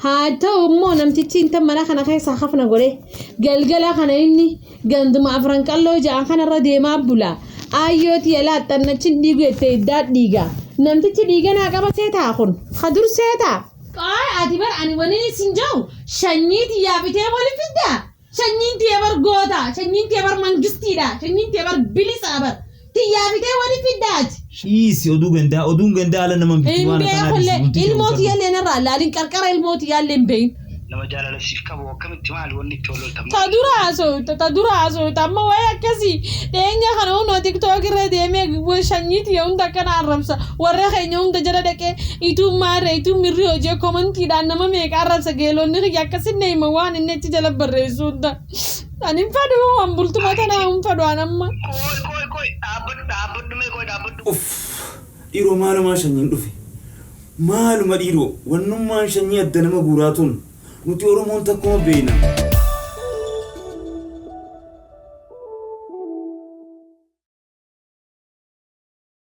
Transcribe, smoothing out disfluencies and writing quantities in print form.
Haa ta'u immoo namtichi intan mana kana keessaa hafna godhe galgala kana inni ganduma afran qalloo ja'an kanarra deemaa bula. Aayyoo tiyya laaxxannachin dhiigu jettee iddaa dhiiga. Namtichi dhiiga naa qaba seetaa kun? Ka dur seetaa? Qaay ati bar ani wanin isin ja'u shanyii tiyyaa bitee wali fiddaa? Shanyiin tiyya bar goota, shanyiin tiyya bar mangistiidha, shanyiin tiyya bar bilisaa bar. Tiyyaa bitee wali fiddaa ati? Dhiisi oduu gandaa oduun gandaa ala nama hin bittu Hin waan akkanaa dhiisi beekullee bultii kee ilmoo bulfadhu. tiyyallee narraa laalin qarqara ilmoo tiyyaallee hin beeyin. Nama jaalala siif qabu akkamitti maali wanni itti wal loltan Ta maali? dura haasofta ta dura haasofta amma waa'ee akkasii dhiyeenya kana hunoo tiktook irra deemee shanyii tiyya hunda akkana arrabsa warra keenya hunda jala dhaqee ituu maarree ituu mirri hojii komantiidhaan nama meeqa arrabsa geelonni kiyya akkasin na hima waan inni achi jala barreessu hunda ani hin fedhu an bultuma tana hin fedhu an amma. Qoy qoy qoy dhaabbadhu dhaabbadhu mee qoy dhaabbadhu. Uff dhiiroo maalumaa shanyiin dhufe Maaluma dhiiroo wannummaan shanyii adda nama guuraa tun nuti oromoon takkuma beeyna.